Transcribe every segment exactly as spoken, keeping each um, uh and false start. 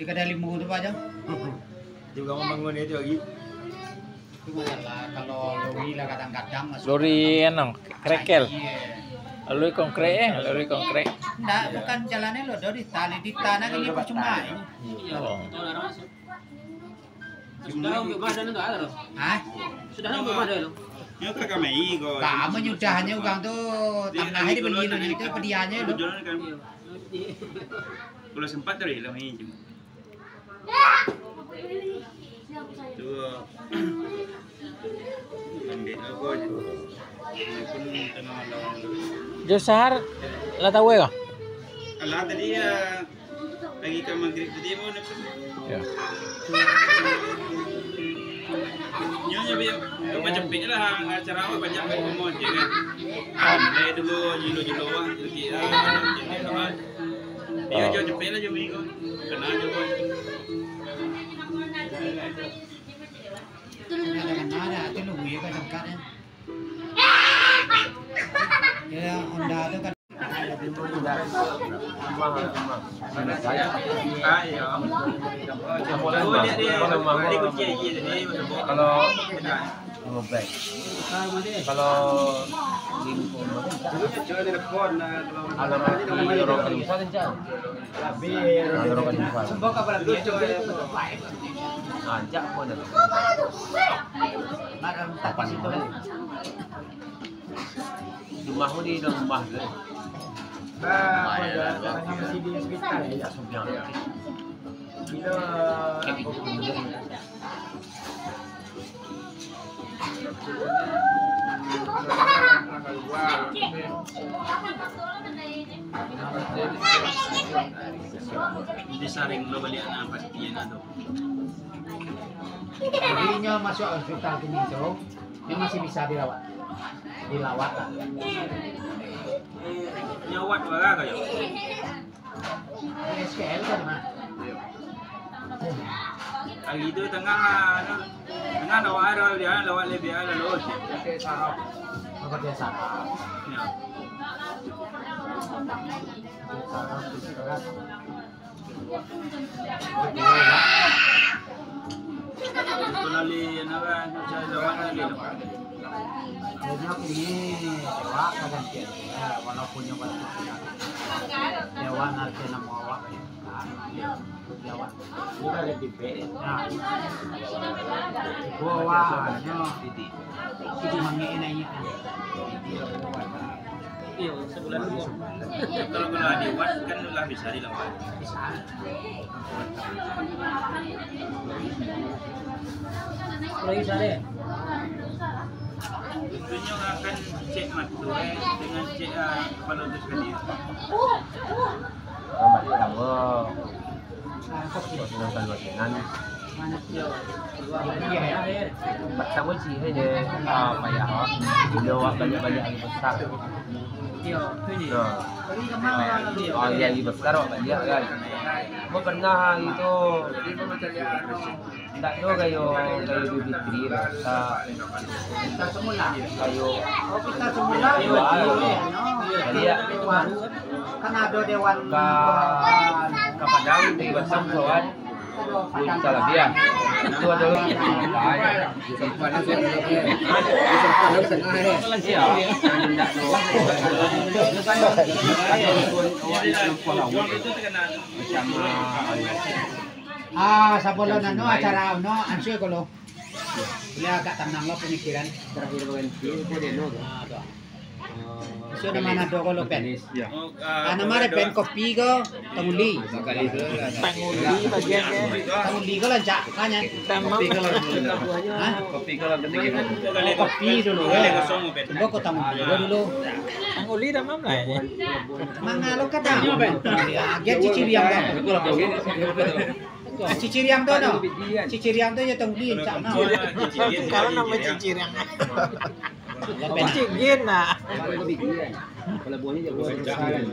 Di kadai limo tu, Pak, Jo. Juga mambangun itu lagi. Itu masalah, kalau lori lah kadang-kadang masuk. Lori dalam anu, krekel. Iya. Lori konkret, eh, lori konkret. Ndak, bukan jalannya lo, dari tali di tanah kan itu cuma. Oh. Sudah ambil mah dan enggak ada. Hah? Sudah ambil mah dulu. Nyo ka kami ko. Kamu nyudahnya urang tu, tanah itu beli lu itu pedianya lu. Kalau sempat tadi lah main cuma. Tu. Ambil apa je. Ini pun tengah malam. Jo Sahar lah tahu eh kah? Alah tadi ya. Lagi ka magrib tadi mau nak. Ya. Nyo nyo biar cepat-cepat lah acara awak banyak kat rumah je kan. Mulai dulu jilo-jilo wah sikit lah. Dia jo cepat lah jo minggu. Kena jo wah. Ada mana? Ada nunggu ya kan angkat ya. Ya Honda tu kan. Kalau lima belas. Kalau lima belas. Kalau lima belas. Kalau lima belas. Kalau lima belas. Ajak pun ada. Lapan menit. Rumah pun di dalam rumah tu. Bah, pada tengah masih di hospital. Ya, sudah. Bila Disaring lo baliak nan pasti nan tu. Jadi nyo masuak hospital kini tu, nyo masih bisa dilawat. Dilawat lah. Nyawat bara kayo. S K L kan mah. Hari tu tengah, anu, tengah lawak ada dia, lawak lebih ada lo. Pakai saraf. Pakai saraf. Ya. Saraf tu saraf. Betul lah. Betul lah, Lin. Apa, macam lawak lagi lo. Akhirnya kini dewa ka gantian. Ya, walaupun nyo baru pulang. Dewa nanti namo awak. Dewa. Sudah ada tipe. Nah. Gua wah, nyo. Itu mangik naiak. Iyo, sebulan dua. Kalau, kalau ada wan kan lah bisa dilawan. Bisa. Kalau bisa deh. Tentunyo akan cek mato, eh, dengan cek, ah, kepala tu sekali. Yang pertama, persenangkan wakilan. Pertama ciri dia, ah, payah, ah. Bila awak banyak-banyak lagi besar. Nah. Ah, iya, lagi besar awak banyak kan. Cuma pernah hari tu, Ndak ado gayo, gayo bibitri, rasa gayo. Jadi, ya, kan ado dewan ka, ka Padang di Batam, kawan. Duo juta labiah. Itu ado. Siap. Ah, sabalun anu acara anu, ansua ko lo. Buliah agak tanang lo pamikiran. Terakhir berhenti, itu dia lo, kan? Ah, tu. Oh, so, nama nado ko lo, Pen? Ya. Ah, nama ada Pen, kopi ko, tanguli. Tanguli bagian dia. Tanguli ko lah, cak, kan, ya? Kopi ko lah. Hah? Kopi ko lah, ketika. Oh, kopi dulu, ya. Tunggu ko tanguli ko dulu. Tanguli dah, Mam, lah, ya? Mangalo ka daun. Dia ciciriang daun. Ah, ciciriang tu, no. Ciciriang tu ya tong beli, cak, no. Kalau nama ciciriang. Ciciriang, nah. Kalau buahnya jago besar.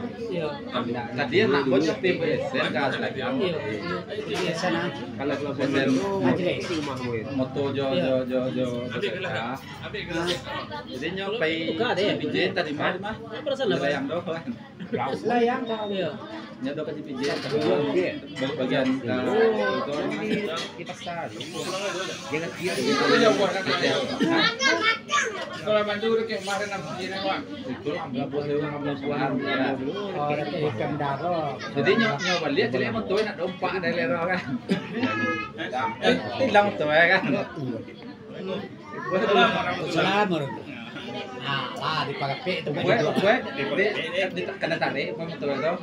Tadi nak buahnya tim besar. Iya. Biasa, nah. Kalau buahnya majelis. Moto jo, jo, jo, jo. Jadi nyo pai. Buka deh. Tadi mah. Perasaan apa? Yang doang. Layang kau. Iya. Nyo do ka J P J, bagian, eh, itu, di, di pasar. Jangan kira. Kalau bantu udah kayak kemarin, apa kira, Wak? Itu lah, belah buah, belah buah. Oh, ada ikan daro. Jadi, nyo, nyo baliak, jadi motor nak dompak dari lero, kan? Eh, hilang tu, ya, kan? Salam, bro. Ah, lah, di Parapek tu kan. Buat, buat, di, di, di, kena tarik, apa motor tu?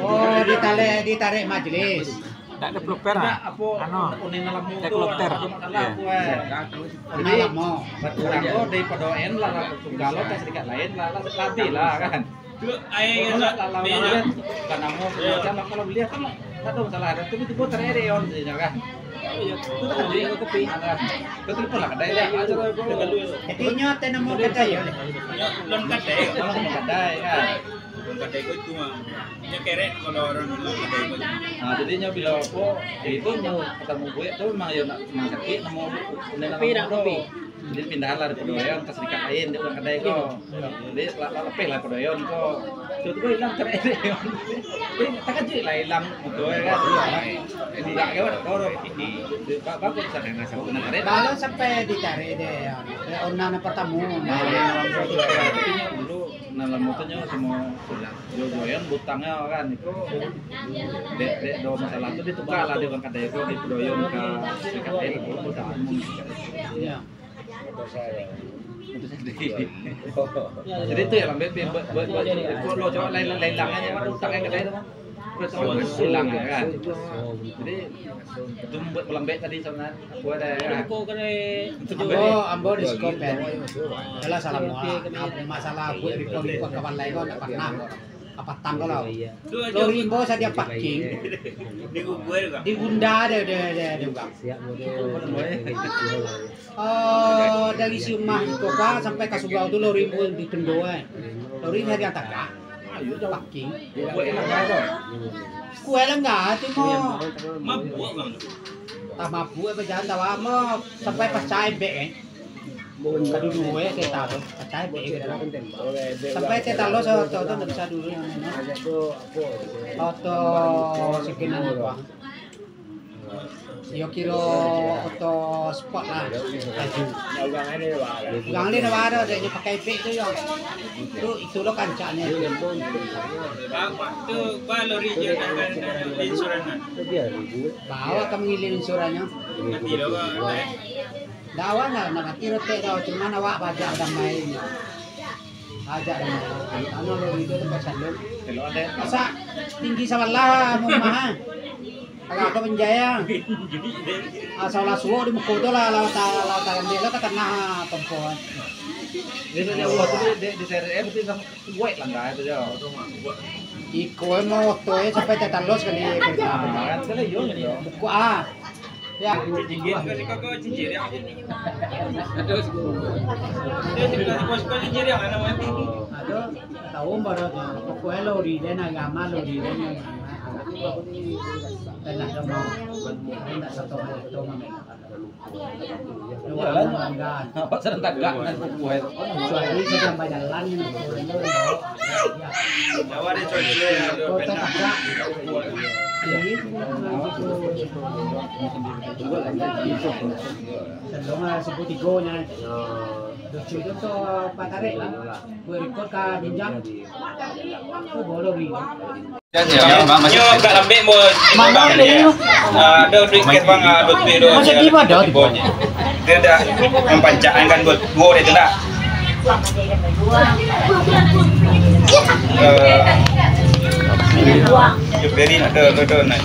Oh, ditarik, ditarik majelis. Ndak ada proper, ah? Ndak, apa, anu, unin lamo tu, helikopter. Ada masalah, iya, apa, eh? Unin lamo. Batu lamo daripada en lah, lah, tunggal lah, serikat lain lah, lah, lah, lah, kan? Kalau lah, lah, lah, lah, lah, kan, namo, macam lah, kalau beliau kan, tak ada masalah, ada tiba-tiba tarik on saja, kan? Itu tak ada, kan? Itu telepon lah, kadai dia, macam tu. Jadi, nyo, ate namo kadai, ya? Nyo, lon kadai. Oh, lon kadai, kan? Lon kadai ko itu mah. Nyo kerek kalau orang lon kadai ko. Nah, jadi nyo bilo apo, ya itu nyo katamu buek tu memang yo nak, memang sakik, namo, unin lamo tu. Jadi pindahan lah dari Pedoyon ka Serikat Lain, di urang kadai ko. Jadi lah, lah lapeh lah Pedoyon ko. Tiba-tiba hilang tarik. Jadi takajuik lah hilang motor kan. Enggak, kawan, dorong. Ba-, bagus lah dengan sabuk kena tarik. Kalau sampai ditarik deh, ya. Eh, ona nan pertama. Nah, dulu, nah, lamo tu nyo samo jo-joan butangnyo kan. Iko dek, dek do masalah tu ditukar lah di urang kadai ko, di Pedoyon ka Serikat Lain, butangnyo. Iya. Jadi itu ya, lambek pi, buat, buat, buat, buat, buat, buat, lain, lain, lain, lain, lain, lain, lain, lain, lain, hilang kan. Jadi itu buat malambek tadi sebenarnya. Aku ada, ya. Ambo, ambo di Skopen. Yalah, salah mua. Masalah buat report-report kawan lain ko ndak pernah. Kapatang ko lah. Lori ambo sadia parking. Digunda deh, deh, deh, deh, urang. Oh, dari si rumah iko ka sampai ka surau tu lori ambo ditendo ai. Lori sadia tagak. Parking. Kue langgar tu mo. Mabuak urang tu. Tak mabuak bajalan tak lamo sampai pacah ebek, eh. Kaduo-duo, eh, kereta tu. Pacah ebek, eh, kereta. Sampai kereta lo, so, so, tu ndak bisa dulu. Oto sekinan tu, ah. Yo kiro oto sport lah, laju. Urang ni nak baro, dek nyo pakai bek tu yo. Tu, itu lo kancaknyo. Ba, tu, ba lori je nak, nak, nak, nak insurannya. Bawa ka mangiling insurannyo. Nanti lo, ba, eh. Dak awak nak, nak mati retek tau, cuman awak bajak damai. Bajak damai. Anu lo itu tempat salon. Masa tinggi sabalah rumah, ah. Agak ka panjai, ah. Asal lah suok di muko tu lah, lah ta-, lah tarandek lah ka tanah, ah, tompo, ah. Biasonyo Allah tu di, di, di C R M tu Kuaik langgar tu jo. Iko emang oto e sampai tatalos kali. Ah, kan, salah yo, yo. Buku, ah. Ya. Cincin, kau suka kau cincin, ya? Aduh. Dia suka, suka, suka cincin, ya, mana mati? Aduh, tahu baru tu. Pokoknya lori dia nak lama, lori dia nak lama. Tengah tu mau. Nak satu hari tu mau. Jalan. Awak sadang tagak nan kukuh itu. Kecuali sedang bajalan. Kota tagak. Sedang lah sebut tigonya. Lucu itu tu Pak Tarik lah. Berikut ka jenjang. Tu boleh ni. Nyo, nyo, agak lambek mo. Mano dia? Ah, ado duit cash bang, ah, duit tu. Masa di mana? Dia dah mampancak kan buat duo dia tu dah. Eh, yo, beri nak tu, tu, tu, nak.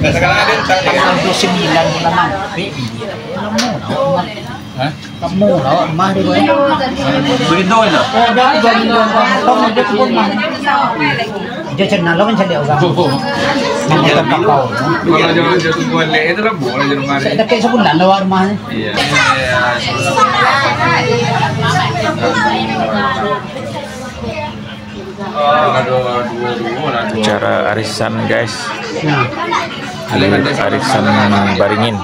Dah sekarang ada tak dia? Sampai sembilan bulan nanti. Lama lah. Hah? Kamu lah, rumah dia, boy. Berindo je lah. Oh, dah, dah, dah, dah. Kamu dia pun mah. Dia channel lo kan cari orang. Oh, oh. Nama dia kapau. Kalau dia orang jatuh buat lek, itu lah boleh di rumah ni. Saya dekat sebulan lah rumah ni. Iya. Acara arisan, guys. Nah. Di arisan Baringin.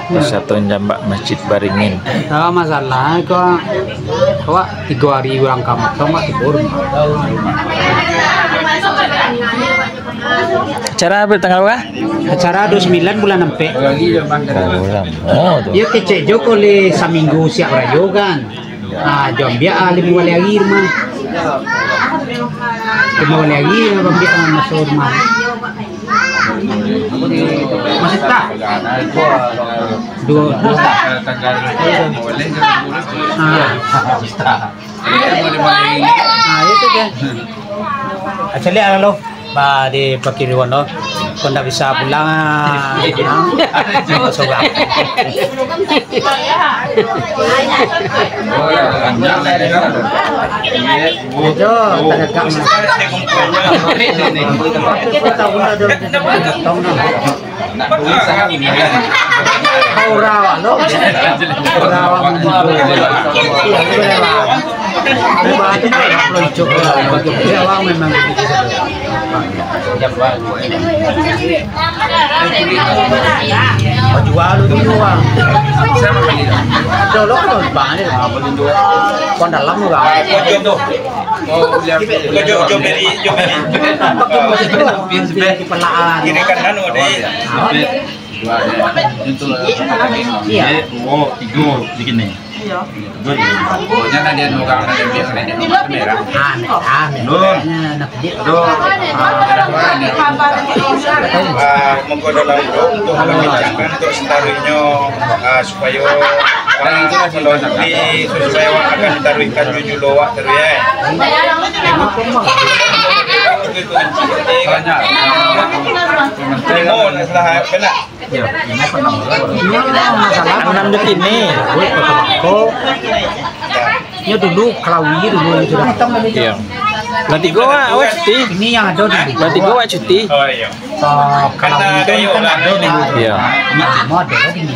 Persatuan Jambak Masjid Baringin. Tahu masalah kok Awak tigo hari urang ka motong, awak tigo rumah. Acara apo tanggal bara? Acara dua puluh sembilan bulan ampek. Oh, bulan. Oh, tu. Iyo kecek jo ko leh saminggu siap rayo kan. Ah, jo ambiak ah limo baleh ari rumah. Limo baleh ari lah ambiak ah maso rumah. Masih tak? Dua, dua. Ah. Ah, itu dia. Actually, alo, ba di Pakiriwon tu. Kau ndak bisa pulang, ah. Sorang. Jo, tagak. Aura awak tu. Aura awak. Iya, memang. Bajual dulu, Bang. Dulu kan, Bang, ni. Kon dalam tu, Bang. Oh, jo, jo beli, jo beli. Kiri kanan, oh, deh. Iya. Oh, tiga, begini. Iya. Pokoknya, nah, dia orang, nah, dia biasa, dia merah. Amin, amin. Nun. Nah, nah, dia. Aduh. Ah, monggo dalam doa untuk mengucapkan untuk sentaruihnyo, ah, supayo, ah, kalau nanti sesuai awak akan ditaruihkan jujur awak taruih, eh. Terima kasih lah, benar. Iyo, masalah. Anam di sini. Buat foto bangko. Iyo, dulu Kalawi dulu itu dah. Iyo. Nanti gua awak cuti. Ini yang ada dulu. Nanti gua awak cuti. Oh, iyo. Ah, Kalawi itu kan ada dulu. Iyo. Nah, mau ada lagi ni.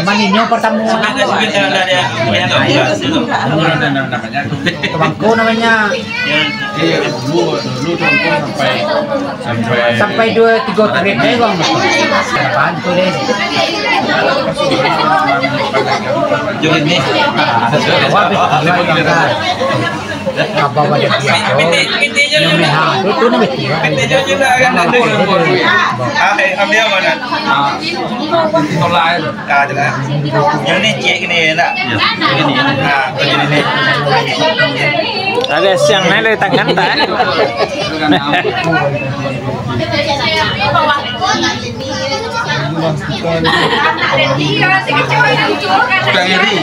Maninyo pertama. Bangko namanya. Iya, dulu, dulu tuh sampai, sampai dua, tiga trip deh, Bang. Apaan tuh, deh? Wah, habis dua, tiga. Abang ada dia, tuh. Yang merah, tuh, tuh, namanya dia. Ah, eh, ambil mana? Ah, jelas. Yang ni cik ni, nak? Ya, ini. Ah, begini ni. Ada siang ni, dari tangan tak? Bukan iri.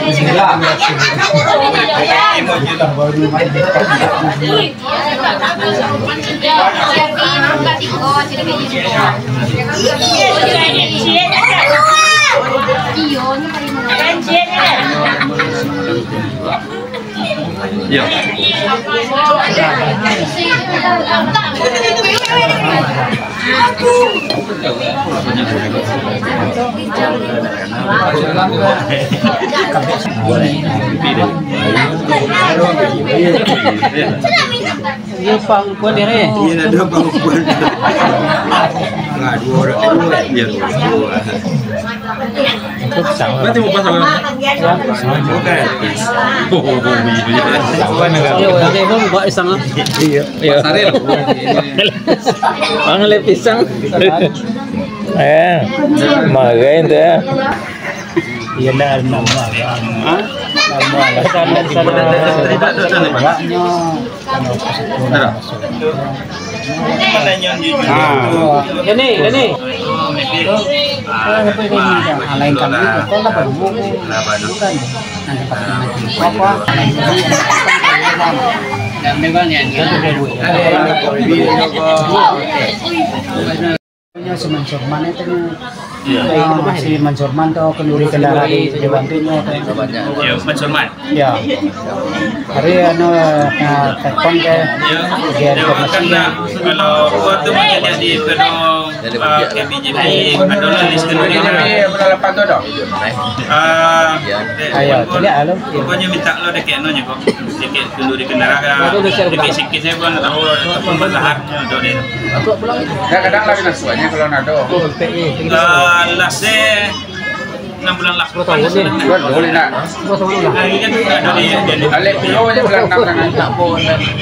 Iyo. Iyo, Pak Ungkuan, yo, Re? Iyo, ado Pak Ungkuan. Nah, dua urang, dua. Iyo, dua. Itu pisang. Nanti mau pasang. Bukan. Oh, oh, oh, iyo, iyo. Iyo, nanti itu buat pisang, ah. Iyo, iyo. Pasaril. Bang, lihat pisang. Eh, makan tu, ya. Iyo lah, nama. Hah? Nama lah. Sana, sana. Ada. Ah. Ini, ini. Ah, lain kali, kau lah baru. Bukan. Nanti pas nanti. Apa? Nya si Mansurman itu, ah, si Mansurman tu kenduri kendaraan di, di bantunyo tu. Yo, Mansurman. Ya. Hari anu, ah, telepon ke. Ya. Dia dia makan lah. Kalau gua tu macam dia di Pedong, ah, K B J P, ada lah list kenduri kendaraan. Ah, ayo, pokok-, lihat, halo. Pokoknya minta lo dekat anu je kok. Sikit dulu di kendaraan, sikit-sikit saya pun tahu pembahasannya tu dia. Kadang-kadang lah pinasuannya kalau nado. Lah, lah, se-, Enam bulan lah. Sepuluh tahun ni. Bulan dua ni nak. Sepuluh tahun lah. Hari kan ada di, di, di. Alek pulo je bulan enam tangan.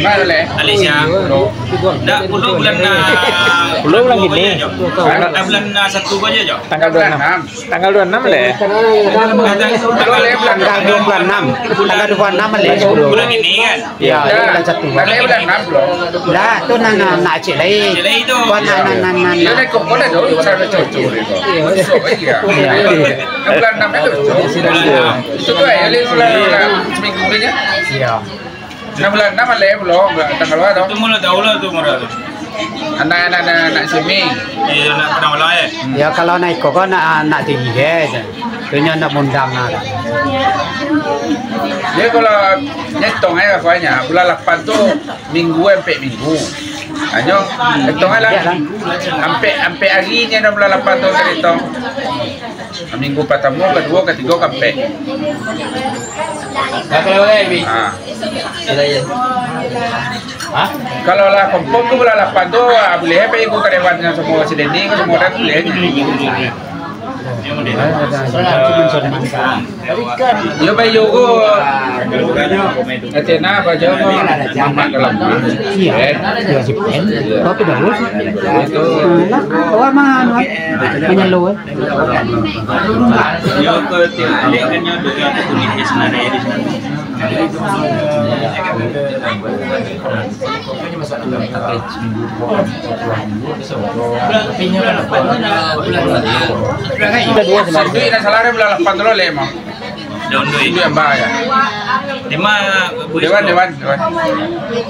Mana Alek? Alek siang. Ndak pulo bulan enam. Pulo bulan kini. Dua ko je, Jo. Hah? Eh, bulan, ah, satu ko je, Jo. Tanggal dua puluh enam. Tanggal dua puluh enam, Lek. Tanggal dua puluh enam. Tanggal dua puluh enam, Lek. Bulan ini kan? Iyo, bulan satu. Alek bulan enam pulo. Lah, tu nan, nan, nan cek lai. Cek lai tu. Bukan nan, nan, nan, nan, nan. Iyo, dah kok dah dulu, pasal dah cocok dia tu. Iyo. Masuk lagi ya. Iyo. Bulan enam itu. Bulan enam. Itu tu, eh, Alek bulan, bulan seminggu ni ya. Iyo. Nah, bulan enam Alek pulo, tanggal berapa tu? Itu mula tahu lah tu, mula tu. Anak, anak, anak, anak simi. Iya, anak padang malam, eh? Ya, kalau nak iko kan nak, nak tinggi, eh. Tu nyo nak mundang lah. Jadi kalau nyetong, eh, pokoknya bulan lapan tu minggu, eh, ampek minggu. Hanyo, hitong lah. Ampek, ampek hari nyo bulan lapan tu ka hitong. Minggu partamo, kaduo, katigo, kaampek. Ha. Kalau lah confirm tu bulan lapan tu, ah, buliah pai ka dewan samo si Deni, samo urang buliah. Iyo, bayo ko. Ati na apa jo ko? Mamak dalam. Iyo. Iyo, si Pen. Tapi dah, Bos. Itu. Nah, awak mah anu, ah. Penyelo, eh. Iyo, ko tiap hari kan nyo duo ratus tulis di sana, di sana. Sanduik nan salah bulan lapan tu lah, Lek, mah. Daun duit. Sanduik ambo, ya. Di ma, Dewan, dewan, dewan.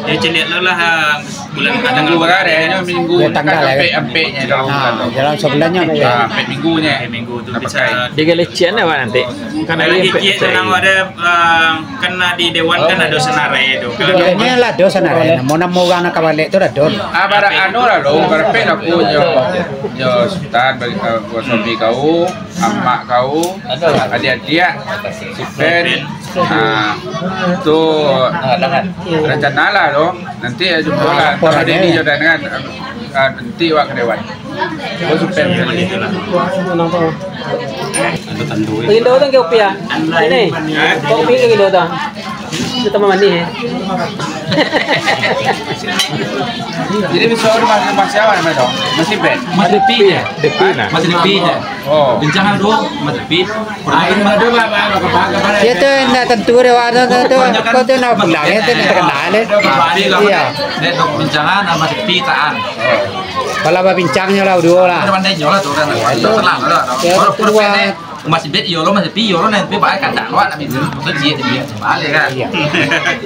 Ya, caliak lo lah, ah, bulan kadang minggu bara, ya, minggu. Ya, tanggal, ya. Ampek-ampeknyo dalam bulan tu. Dalam sabulan nyo. Ah, ampek minggu nyo. Ampek minggu tu bisa. Digalecian awak nanti. Kan lagi ampek kiek ampek. Tenang, ada, ah, Kan di dewan kan ado senarai tu kan. Dewan nyo lah ado senarai. Namo-namo urang nan ka balek tu lah ado. Ah, bara anu lah lo, bara pen aku nyo, nyo Sutan bagi, eh, suami kau, amak kau, adiak-adiak, si Pen. Ah, tu rencana lah lo. Nanti ya jumpa lah. Antaro Deni jo Dan kan. Ah, nanti awak ka dewan. Indo tu kopi ah. Ini. Kopi ke Indo tu. Itu tambah manih, eh. Jadi, bisa masih, masih awak namanya tu? Masih bed? Masih depi je. Depi nah. Masih depi je. Oh. Bincang dulu, masih depi. Iyo tu ndak tantu dek awak tu, tu, tu. Kau tu nak pulang, yo, tu nak terkenal, eh. Iyo. Dek bincangan, masih depi, taan. Kalau babincangnyo lah, duo lah. Ada pandai nyo lah tu kan. Itu. Tenang lah. Yo, kalau tu perfect, dek. Masih bed, iyo lo, masih pi, iyo lo, nanti bae kandak lo, nak minum, tu jie, jie, balik kan. Iyo.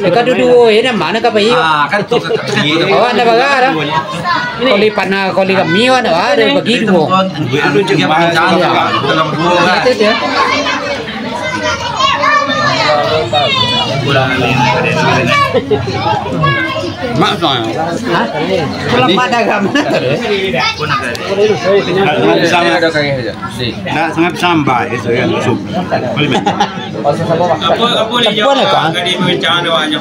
Yo, kan duo-duo, yo, nan ma ka pai? Ah, kan tu, kan tu. Awak ndak bagak dah. Koli panah, koli kami, awak ndak bagak, bagi duo. Anu je, jangan, jangan, jangan, duo kan. Itu je. Mak soalnya. Hah? Pulang pada kamu. Sama. Nak sangat sampai itu yang masuk. Boleh, Mat? Apa, apa ni? Telepon lah, Kak. Tadi pembicaraan awaknya.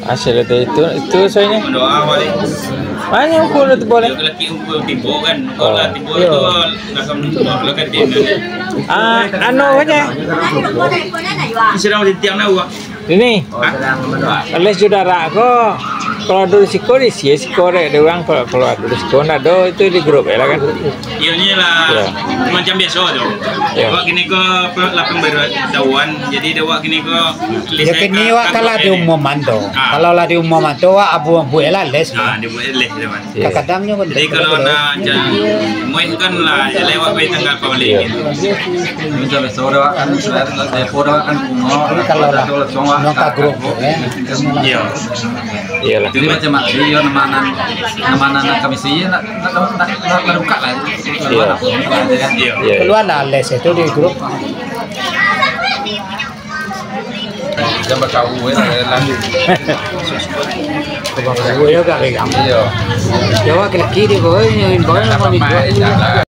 Hasil itu, itu, itu soalnya. Doa balik. Mana ukur tu boleh? Dia lagi ukur tiba kan. Kalau tiba itu, nak kamu tiba, kalau kan dia. Ah, anu aja. Sedang di tiang dah, Wak. Ini, oh, sedang berdoa. Oleh saudara ko, kalau ado risiko, di siko, siko dek, dek urang, kalau, kalau ado risiko, ndak ado, itu di grup, ya lah kan? Iyo, ni lah, iyo, macam biaso tu. Iyo. Awak kini ko, lapang baru dawan, jadi awak kini ko, yo, kini awak kan lah diumuman tu. Ah. Kalau lah diumuman tu, awak abu-abu lah, les. Ah, dibuek les, dawan. Iyo. Kadang-kadang nyo kan. Jadi, kalau nak jan muih kan lah, jalai awak pai tanggal apo bali. Iyo. Minta besok dah kan, selain lah, depo dah kan, kuno. Jadi, kalau lah, langsung lah, nonton ka grup, eh. Iyo. Iyolah. Jadi, macam mana, iyo, nama nan, nama nan kami sih, nak, nak, nak, nak, nak buka lah. Iyo. Iyo. Keluar lah les itu di grup. Jan batawu, eh, lah. Batawu, yo, gak pegang. Iyo. Yo, awak laki-laki dia, boy, yang boy, yang boy.